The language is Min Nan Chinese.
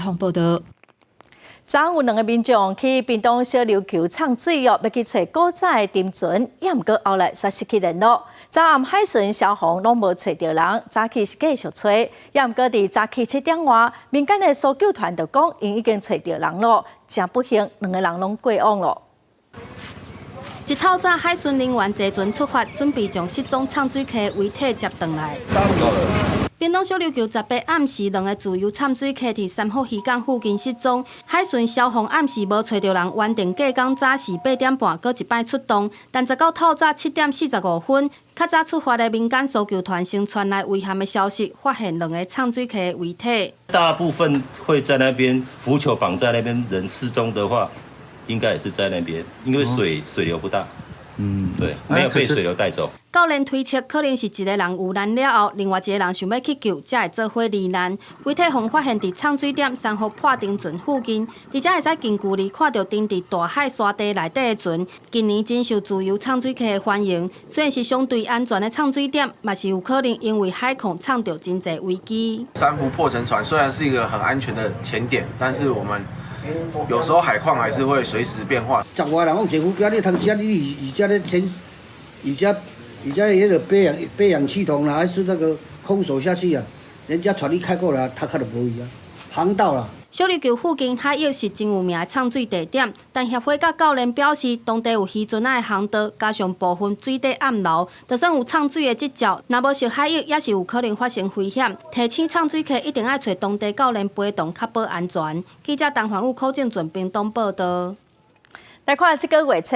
訪報道。昨有兩个民眾去屏東小琉球藏水哦，欲去揣古早的沉船，也毋過後來煞失去聯絡。昨暗海巡消防攏無揣著人，早起是繼續揣，也毋過佇早起7點外，民間的搜救團就講，𪜶已經揣著人囉，誠不幸，兩个人攏過往囉。一透早，海巡人員坐船出發，準備將失蹤藏水客遺體接轉來。屏東小琉球18暗時，兩个自由泅水客佇三福漁港附近失蹤。海巡消防暗時無揣著人，原定隔工早時8點半閣一擺出動，但直到透早7點45分，較早出發的民間搜救團先傳來遺憾的消息，發現兩个泅水客的遺體。大部分會在那邊浮球綁在那邊，人失蹤的話，應該也是在那邊，因為水流不大。對，沒有被水流帶走。教練推測，可能是一个人遇難了後，另外一个人想欲去救，才會做伙罹難。遺體予發現佇藏水點三福破沉船附近，而且會使近距離看著沉佇大海沙地內底的船。近年真受自由藏水客的歡迎，雖然是相對安全的藏水點，嘛是有可能因為海況藏著真濟危機。三福破沉船雖然是一個很安全的潛點，但是我們有時候海況還是會隨時變化。十外人講坐浮標，你通遮你而家咧潛，而家而家迄個背氧氣筒啦，還是那個空手下去啊？人家船一開過來，他看就無去啊，航道啦。小琉球附近海域是真有名的藏水地點，但協會佮教練表示，當地有漁船仔的航道，加上部分水底暗流，就算有藏水的執照，若無熟海域，也是有可能發生危險。提醒藏水客一定愛揣當地教練陪同，確保安全。記者陳環武、柯正俊屏東報道。來看這个月初。